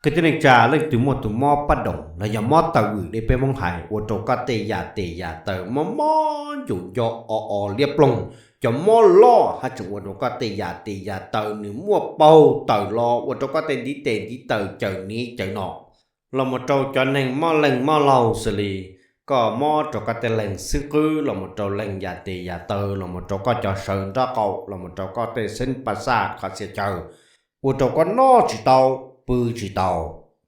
Kwv tij neej tsa, leej twg muaj tus mob pab doos los yog mob taw vwm li peb Hmoob hais, ua rau koj tej yam tes yam taw mob mob ncus nco o o liab ploog, cov mob loj haj tseem ua rau koj tej yam tes yam taw nws muaj paug tawm los ua rau koj tej ntiv tes ntiv taw cawm niv cawm no, los mus rau cov neeg mob leej mob laug xws li koj mob rau koj tej leeg xwb qwb, los mus rau leej yam tes yam taw, los mus rau koj cov sawv nraub qaum, los mus rau koj tej xeeb pas xaj qhov txhia chaw, ua rau koj noj tsis tau, pw tsis tau.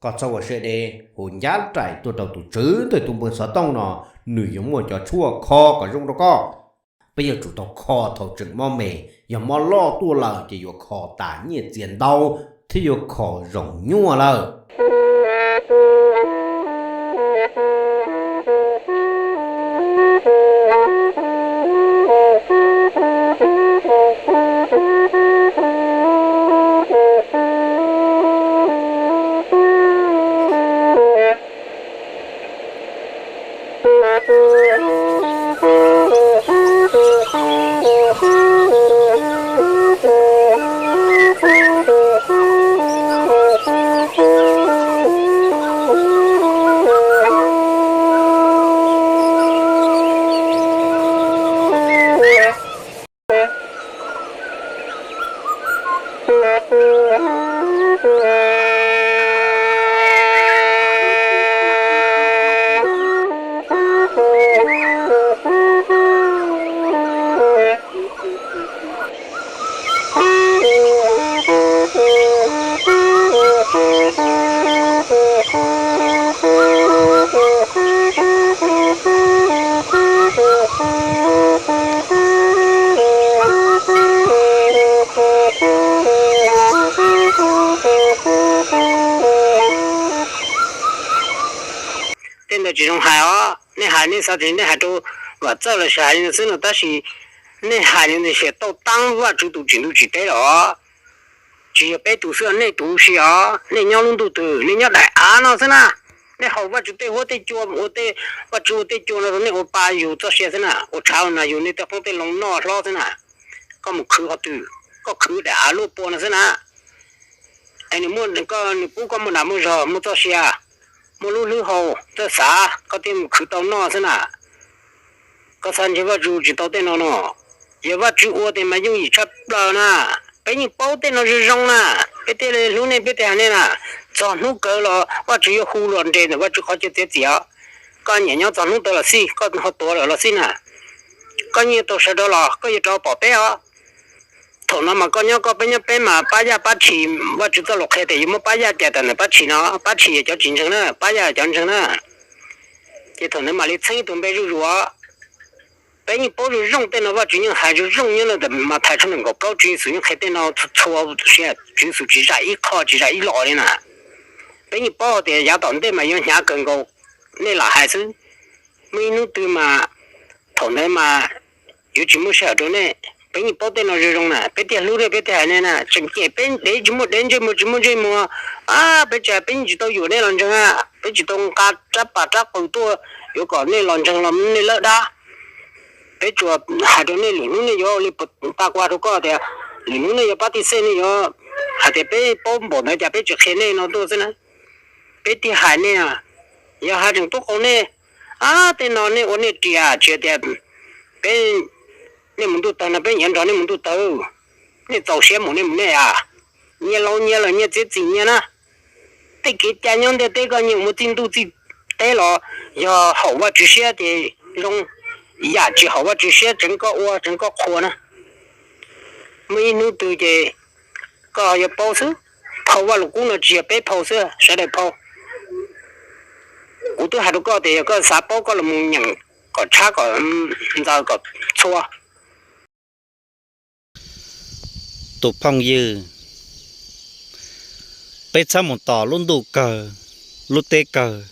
Koj txhob ua siab deb, hu ncaj nraim tuaj rau tus tswv ntawm tus npawg xov tooj no, nws yuav muaj cov tshuaj kho kom zoo rau koj. Peb yuav tsum tau kho thaum tseem mob me, yog mob loj tuaj lawm ces yuav kho tas nyiaj txiag ntau thiab yuav kho zoo nyuaj lawm. Tej ntawd tsis zoo hais os, nej hais nej xav tias nej hais rau Vam Txawj los sis hais li ntawd xwb no, tab sis nej hais li ntawd xiam tau taab Vajtswv tus tsim ntuj tsim teb los. Tsis yog peb tus xwb, nej tus huv si os, nej nyob lub ntuj twg, nej nyob daim av no xwb na. Nej haus Vajtswv tej huab tej cua, ua tej, Vajtswv ua tej cua no rau nej ua pa yug txoj sia xwb na, ua tshav na yug nej tej qoob tej loo noj hlob xwb na. Koj mus khwv qhov twg? Koj khwv daim av luaj pua no xwb na. Es nws muaj, nws pub koj muaj dag muaj zog, muaj txoj sia, muaj lub hlwb hau, txawj xav, koj thiaj mus khwv tau noj xwb na. Koj xav ntshe Vajtswv tsis tau tej no no. Yog Vajtswv ua tes mas yooj yim tshaj plaws na. Peb yeej paub tej no zoo zoo na, peb thiaj li hlub nej, peb thiaj hais nej na. Txog hnub kawg los Vajtswv yuav hu los nres ntawm Vajtswv qhov chaw txiav txim os. Koj nyiam nyob txog hnub tawg los xij, koj ho tuav lawm los xij na. Koj yeej yuav tau sawv rov los, koj yuav rov pom peb os. Thaum no mas koj nyob koj, peb nyob peb mas pab yaj pab tshis, Vajtswv txoj lus qhia tias yuav muab pab yaj cais tawm ntawm pab tshis no, pab tshis yog cov tsis ntseeg na, pab yaj yog cov ntseeg na. Ces thaum ntawd mam li txheeb tus npe zuj zus os. Peb yeej paub zoo zoo tej no, Vajtswv yeej hais zoo zoo nyob ntawm Mathais tshooj nees nkaum plaub, Tswv Yexus yeej qhia tej no txhua txhua, Tswv Yexus tsis zam ib qho tsis zam ib los li na. Peb yeej paub hais tias yav tom ntej mas yuav hnyav kawg nkaus, nej lam hais xwb. Muaj ib hnub twg mas, thaum ntawd mas yuav tsis muaj sij hawm rau nej. Peb yeej paub tej no zoo zoo na, peb thiaj hlub nej, peb thiaj hais nej na. Tseem cem peb dev tsis muaj dev, ntsej muag tsis muaj ntsej muag. A, peb tsis hais, peb yeej tsis tau yuam nej los ntseeg a, peb tsis tau nqa rab pas rab qws tuaj yuav kom nej los ntseeg los nej lawb dab. Peb tsuas hais rau nej, lwm hnub nej yuav ua li puas ta kuv hais rau koj tias, lwm hnub nej yuav pab tij xej, nej yuav hais tias peb paub npaum ntawd cas peb tsis qhia nej no tuaj xwb na. Peb thiaj hais nej, yog hais tseem tub qau nej, a, tej no nej ua nej riam tsis tias peb, nej mus ntuj tawg no peb yuav nrog nej mus ntuj tawg. Nej txaus siab mus nej mus nej a, nyias laus nyias lawm nyias txiav txim nyias na. Tej kev cai nyob ntiaj teb koj nyias mus txij ntuj txij teb los yog haum Vajtswv siab ces zoo, yam tsis haum Vajtswv siab tseev koj ua tseev koj qhuas na. Muaj ib hnub twg ces koj yuav paub xwb. Phau Vajluskub no tsis yog peb phau xwb, sawv daws phau. Kuv twb hais rau koj tias yog koj xav paub koj los mus nyeem kom tshab kom ntxaws kom txhua. Tus phooj ywg, peb txhob mus tos lub ntuj kawg lub teb kawg.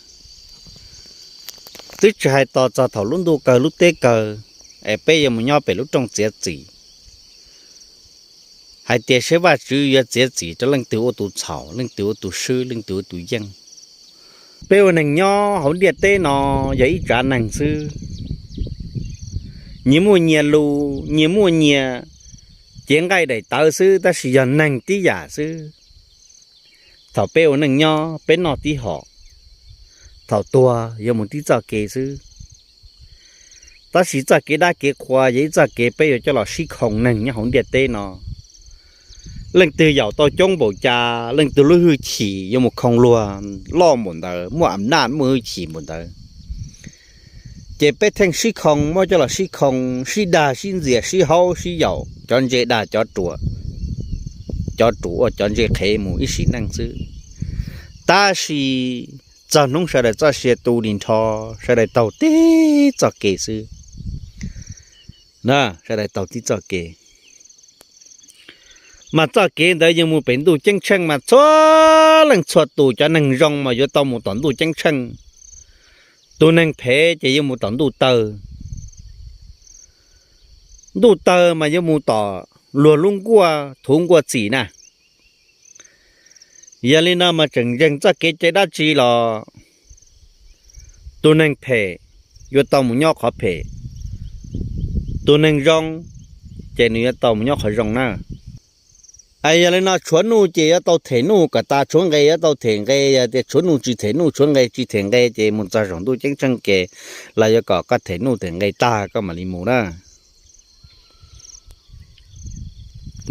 Twb tsis hais tos txog thaum lub ntuj kawg lub teb kawg es peb yuav mus nyob pem lub rooj txiav txim hais tias seb Vajtswv yuav txiav txim rau leej twg ua tus txhaum, leej twg ua tus swb, leej twg ua tus yeej. Peb ua neeg nyob hauv ntiaj teb no yog ib tsav neeg xwb, nyias muaj nyias lus, nyias muaj nyias cev nqaij daim tawv xwb, tab sis yog neeg tib yam xwb. Thaum peb ua neej nyob peb noj tib hom, thaum tuag yuav mus tib txoj kev xwb. Tab sis txoj kev dab kev qhua yog ib txoj kev peb yuav coj los sib khoo neeg nyob hauv ntiaj teb no. Leej twg yaum tau coob npaum cas, leej twg lub hwj chim yuav mus khoo luag loj npaum ntawd, muaj am naj muaj hwj chim npaum ntawd. Ces peb theej sib khoo, muab coj los sib khoo, sib dag sib ntxias, sib haub sib yaum, cov ntse dag cov ruam, cov ruam ua cov ntse qhev mus ib sim neej xwb. Tab sis txog hnub sawv daws txoj sia tu li nrho, sawv daws taug tib txoj kev xwb. Sawv daws taug tib txoj kev, mas txoj kev ntawd yuav mus pem ntuj ceeb tsheej, mas txhua leej txhua tus cov neeg zoo mas yuav tau mus tom ntuj ceeb tsheej. Tus neeg phem ces yuav mus tom ntuj tawg. Ntuj tawg mas yuav mus tom luag lub nkuaj thuv nkuaj txim na. Yog li no mas tseem ntseeg txoj kev cai dab tsi los tus neeg phem yuav tau mus nyob qhov phem, tus neeg zoo ces nws yuav tau mus nyob qhov zoo na. Yog li no tshuav nuj ces yuav tau them nuj kom tas, tshuav nqe yuav tau them nqe, yog tias tshuav nuj tsis them nuj, tshuav nqe tsis them nqe ces mus txog saum ntuj ceeb tsheej ces los yuav kom koj them nuj them nqe tag koj mam li mus na.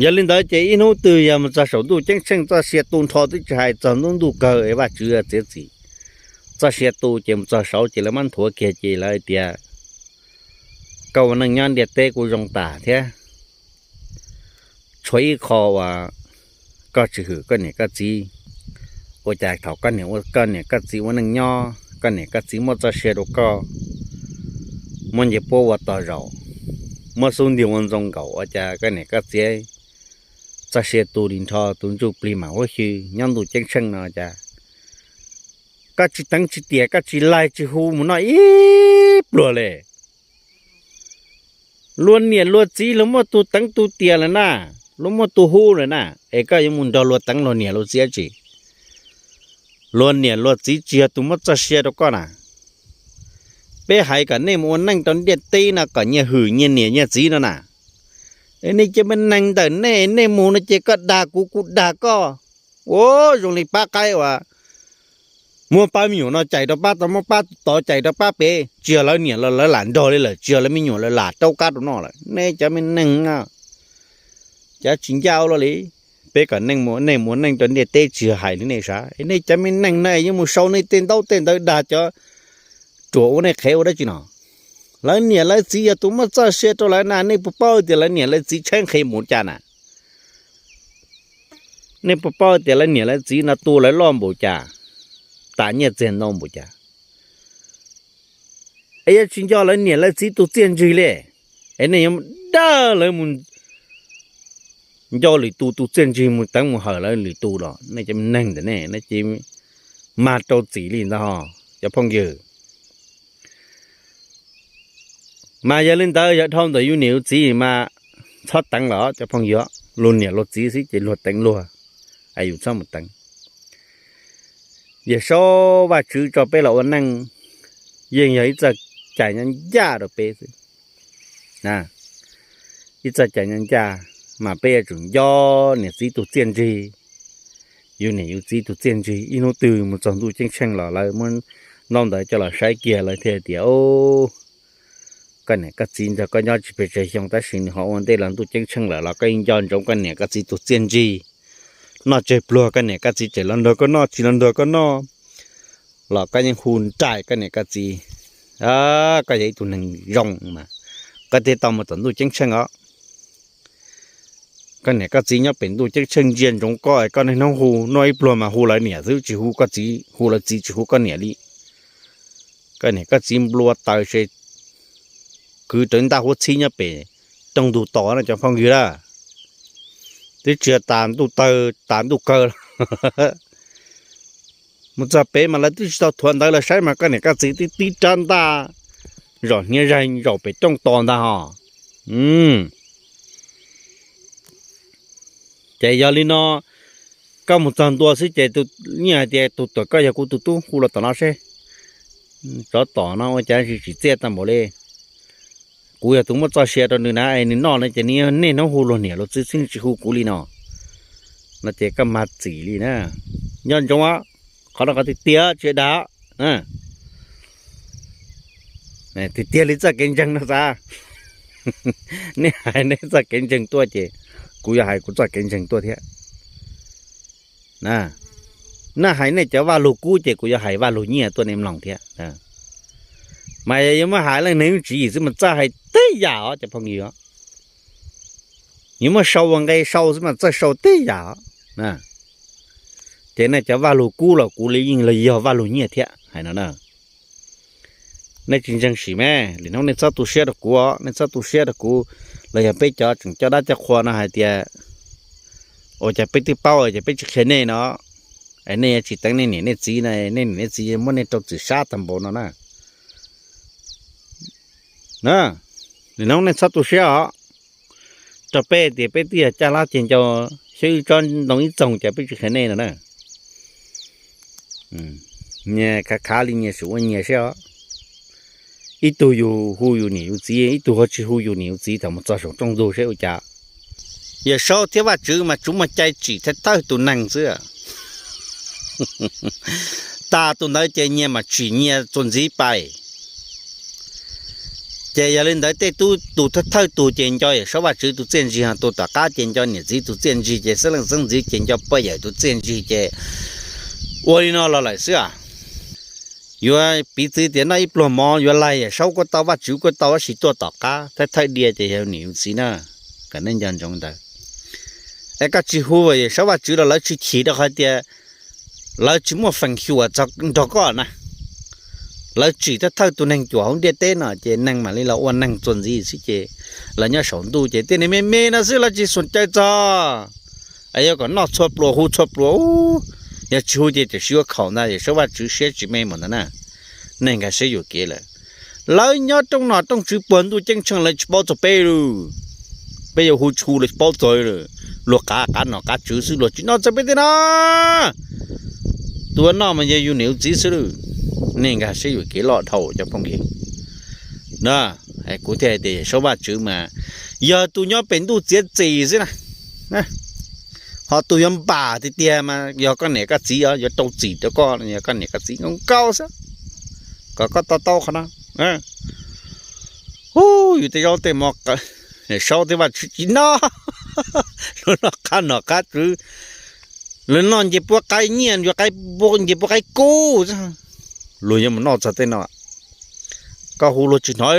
Yog li ntawd ces ib hnub twg yog mus txog saum ntuj ceeb tsheej txoj sia tu nrho twb tsis hais txog ntuj ntuj kawg es Vajtswv txiav txim, txoj sia tu ces mus txog saud ces lawv muab nthuav kiag ces lawv hais tias koj ua neej nyob ntiaj teb kuj zoo tas thiab, tshuav ib qho uas koj tsis hwm koj niam koj txiv. Ua cas thaum koj niam koj txiv ua neej nyob, koj niam koj txiv muab txoj sia rau koj, muab ncej puab ua tog zaum, muab xub ntiag ua ntxoo nkaus, ua cas koj niam koj txiv txoj sia tu li nrho, tus ntsuj plig mam huab xyw nyob ntuj ceeb tsheej no cas koj tsis teev tsis tiam, koj tsis laig tsis hu mus noj ib pluag li. Luag niam luag txiv luag muaj tus teev tus tiam lawm na, luag muaj tus hu lawm na, es koj yuav mus nrog luag teev luag niam luag txiv dab tsi? Luag niam luag txiv tsis yog tus muab txoj sia rau koj na. Peb hais kom nej mus ua neej rau ntiaj teb no kom nyias hwm nyias niam nyias txiv no na. Nej cov me neeg ntawm nej, nej mus no ces koj dag kuv kuv dag koj. Ua zoo li pab qaib uas muab pab me nyuam no cais rau pab tod, muab pab tod cais rau pab pem, tsis yog lawv niam los lawv lam nrog li lawm, tsis yog lawv me nyuam lawv lam raub qab rau noj lawm. Nej cov me neeg no, cov tsis ncaj ua luaj li. Peb kom nej mus ua neej rau ntiaj teb tsis yog hais li nej sav. Nej cov me neeg no yuav mus sau nej tej ntaub tej ntawv dag cov ruam ua nej qhev ua dab tsi no? Lawv niam lawv txiv yog tus muab txoj sia rau lawv na, nej puas paub tias lawv niam lawv txiv tshaib nqhis mus cas na? Nej puas paub tias lawv niam lawv txiv no tu lawv loj npaum cas, tas nyiaj txiag ntau npaum cas? Es yuav tsis nco lawv niam lawv txiv tus txiaj ntsig li, es nej yuav dag lawv mus nco lwm tus tus txiaj ntsig mus teev mus hawm lawv lwm tus los nej cov me neeg ntawm nej, nej cia li mag rau txim li ntag cov phooj ywg. Mas yog li ntawd yog dhau ntawm yus niam yus txiv mas txhob teev lawm cov phooj ywg, luag niam luag txiv xwb ces luag teev luag, es yus txhob mus teev. Yawm saub Vajtswv tso peb los ua neej yeej yog ib txoj cai nyob ncaj rau peb xwb. Ib txoj cai nyob ncaj, mas peb yuav tsum nco niam txiv tus txiaj ntsig, yus niam yus txiv tus txiaj ntsig. Ib hnub twg mus txog ntuj ceeb tsheej los lawv muab ntaub ntawv coj los saib kiag lawv thiaj tias, koj niam koj txiv nrog koj nyob tsis pes tsawg xyoo tab sis nws ho ua ntej los ntuj ceeb tsheej lawm los koj yeej nco ntsoov koj niam koj txiv tus txiaj ntsig. Noj tseg pluag koj niam koj txiv tseem los nrog koj noj, tsis los nrog koj noj los koj yeej hu nraim koj niam koj txiv. Koj yog ib tug neeg zoo mas koj thiaj tau mus tom ntuj ceeb tsheej os. Koj niam koj txiv nyob pem ntuj ceeb tsheej ntsia ntsoov koj, koj niaj hnub hu, noj ib pluag mas hu lawv niam xwb tsis hu koj txiv, hu lawv txiv tsis hu koj niam li. Koj niam koj txiv nplua taws se kwv rawv ntaj huab txhib nyob pem rooj ntug tos no cov phooj ywg lawm. Twb tsis tas ntuj tawg tas ntuj kawg los mus txog pem mas lawv twb tsis tau thuav ntawv los saib mas koj niam koj txiv twb tib rab ntaj zaum hniav zaig zaum pem rooj tos ntag hos. Ces yog li no, koj mus txog ntua xwb ces tus nyiaj hais tias tus tuam koj yog kuv tus tub hu los tom no seb. Tsov tom no ua cas tsis tsim txiaj tag npaum li. Kuv yog tus muab txoj sia rau nws na, es nws noj no ces nws niaj hnub hu luag niam luag txiv xwb tsis hu kuv li no. No ces koj mag txim li na. Nco ntsoov os, qhov no qhov tiag tiag tsis dag. Tiag tiag li txoj kev ntseeg no xav. Nej hais nej txoj kev ntseeg tuaj ces kuv yuav hais kuv txoj kev ntseeg tuaj thiab. Nej hais nej cov vaj lug kub ces kuv yuav hais vaj lug nyiaj tuaj nej mloog thiab. Mas yuav muab hais leej neeg tswv yim xwb mas txawj hais teb yam os cov phooj ywg. Yuav muab sau ua nqe sau xwb mas txawj sau teb yam os. Ces nej cov vaj lug kub los kuv li yeej los yog vaj lug nyiaj thiab hais no na. Nej tsis ntseeg sim me, lwm hnub nej txhob tu siab rau kuv os, nej txhob tu siab rau kuv. Los yog peb cov tseem coj dab coj qhua no hais tias ua cas peb twb paub ces peb tsis qhia nej no, es nej yuav tsis teev nej niam nej txiv no, nej niam nej txiv muab nej rau txim sab tag npaum no na. Lwm hnub nej txhob tu siab os. Rau peb tias peb twb yog caj lab ceg ncau, xyoob ib tsob ntoo ib txoog ces peb tsis qhia nej no na. Nyias khav khav li nyias sim ua nyias seb os. Ib tug yus hu yus niam yus txiv, ib tug ho tsis hu yus niam yus txiv, thaum mus txog saum rooj ntug seb ua cas. Yawm Saub thiab Vaj Tswv mas tsuas muaj cai tsim thawj thawj tus neeg xwb. Tas tus ntawd ces nyias mam tsim nyias txuas ntxiv pais. Ces yog li ntawd tej tub tus thawj thawj tus ces nco Yawm Saub Vaj Tswv tus txiaj ntsig, tus tom qab ces nco niam txiv tus txiaj ntsig, ces xeeb leej xeeb ntxwv ces nco pog yawm tus txiaj ntsig, ces ua li no los lawm xwb. Yuav piv txwv tias noj ib pluag mov yuav laig Yawm Saub kuj tau, Vaj Tswv kuj tau, tab sis tuaj tom qab thawj thawj dhia ces yog niam yus txiv na, kom nej nco ntsoov ntawd. Es koj tsis hu Yawm Saub Vaj Tswv los lawv tsis chim rau qhov tias lawv tsis muaj feem xyuam txog nrog koj na. Lawv tsim thawj thawj tus neeg cuam hauv ntiaj teb no ces neeg mam li los ua neeg txuas ntxiv xwb ces lawv nyob saum ntuj ces tej niag me me no xwb lawv tsis xum caw txog. Es yuav kom noj txhua pluas hu txhua pluas, yog tsis hu ces tam sim yuav khaum ntag, Yawm Saub Vaj Tswv siab tsis me mas ntag na. Nej nkag siab yuam kev lawm. Lawv nyob rooj nom rooj tswv puag ntuj ceeb tsheej lawv tsis paub txog peb lawm. Peb yuav hu tsis hu lawv tsis paub txog lawm. Luag qav qav nom qav tswv xwb luag tsis noj txog peb tej no. Tus ua noj mas yog yus niam yus txiv xwb lawm. Nej nkag siab yuam kev loj dhau cov phooj ywg. Kuv thiaj hais tias Yawm Saub Vaj Tswv mas yog tus nyob pem ntuj txiav txim xwb na. Ho tus yuav npam tiag tiag mas yog koj niam koj txiv os, yuav rau txim rau koj, yog koj niam koj txiv nkauj nkauj xwb, kom koj to taub qhov no. Hu, yus tej zaub tej mov, Saub thiab Vaj Tswv tsis noj. Luag noj qab nom qab tswv, luag noj nce puab qaib nyiaj, nce puab qaib kub, luag yuav mus noj txog tej no. Koj hu luag tsis hnov.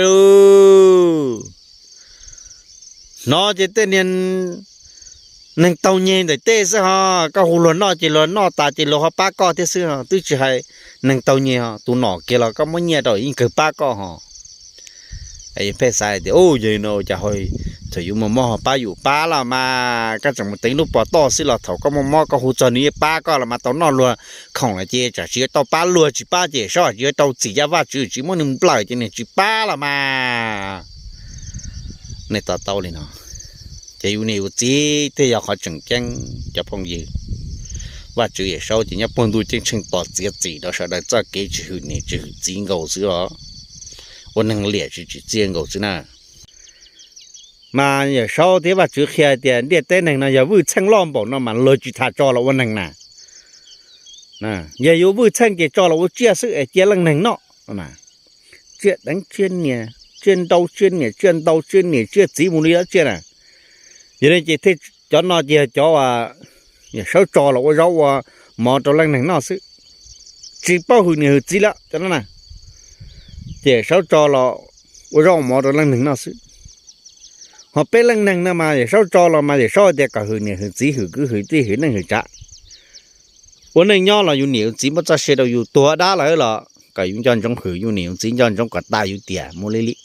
Hnov ces tej niag neeg taug nyeg ntawm tej xwb ho, koj hu luag noj ces luag noj tas ces luag ho pab koj thiab xwb, twb tsis hais neeg taug nyeg ho, tus nom kiag los koj muab nyiaj rau yeej kawg pab koj ho. Pheej xav tias, u, yog no cas ho thaum yus muaj mob ho pab yus, pab los mas koj tseem mus teev lub pov toj xwb los thaum koj muaj mob koj hu txog nws yeej pab koj los mas, tau noj luag khoom lawm ces tsam tsis yuav tau pab, luag tsis pab ces Saub tsis yuav rau txim, yog Vaj Tswv tsis muab nws nplawm ces nws tsis pab los mas. Nej to taub li no, ces yus niam yus txiv thiaj yog qhov tseem ceeb cov phooj ywg. Vaj Tswv Yawm Saub ces nyob puag ntuj ceeb tsheej tos txiav txim rau sawv daws txoj kev tsis hwm niam tsis hwm txiv nkaus xwb os. Ua neeg liam tsis tsim txiaj nkaus xwb na. Mas Yawm Saub thiab Vaj Tswv qhia tias ntiaj teb neeg no yog vwj txheej loj npaum no mas luag tsis tas tso los ua neeg na. Yog yuav vwj txheej ces tso los ua tsiaj xwb es cia leej neeg noj. Tsiaj deev tsiaj niam, tsiaj nrau tsiaj niam, tsiaj ntau tsiaj niam tsiaj txiv mus li lawm tsiaj na. Yog li ces thiaj cov no ces yog cov Yawm Saub tso los ua zaub ua mov rau leej neeg noj xwb, tsis paub hwm niam hwm txiv lawm cov no na. Ces Yawm Saub tso los ua zaub ua mov rau leej neeg noj xwb. Ho peb leej neeg no mas Yawm Saub tso los mas Yawm Saub tias kom hwm niam hwm txiv, hwm kwv hwm tij, hwm neej hwm tsav. Ua neej nyob los yus niam yus txiv muab txoj sia rau yus, tuag dab lawm los kom yus nco ntsoov hwm yus niam yus txiv, nco ntsoov kom tas yus tiam mus li li.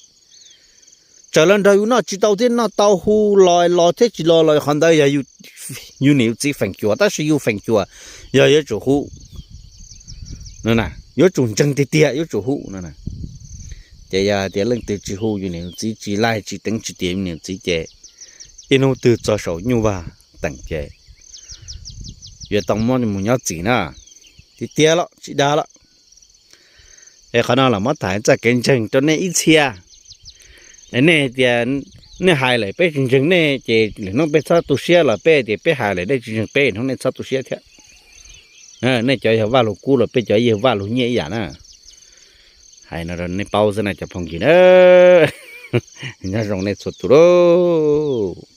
Txawm lawv nrog yus noj tsis tau thiab noj tau, hu los los thiab tsis los los qhov ntawd yog yus niam yus txiv feem xyuam, tab sis yus feem xyuam yog yuav tsum hu, yuav tsum ntseeg tiag tiag yuav tsum hu no. Ces yog hais tias leej twg tsis hu yus niam yus txiv, tsis laig tsis teev tsis tiam yus niam yus txiv ces ib hnub twg txog saum nyuj vag teem ces yuav tau muab mus nyob txim na. Tiag tiag los tsis dag los. Es qhov no los muab tham txoj kev ntseeg rau nej ib txhia. Nej tias nej hais lawm peb tsis ntseeg nej ces lwm hnub peb txhob tu siab, los peb tias peb hais lawm nej tsis ntseeg peb, hnub nej txhob tu siab thiab. Nej cov yog Vaj Lug Kub los peb cov yog Vaj Lug Nyiaj ib yam na. Hais no rau nej paub xwb na cov phooj ywg na. Nyob zoo nej txhua tus lauj.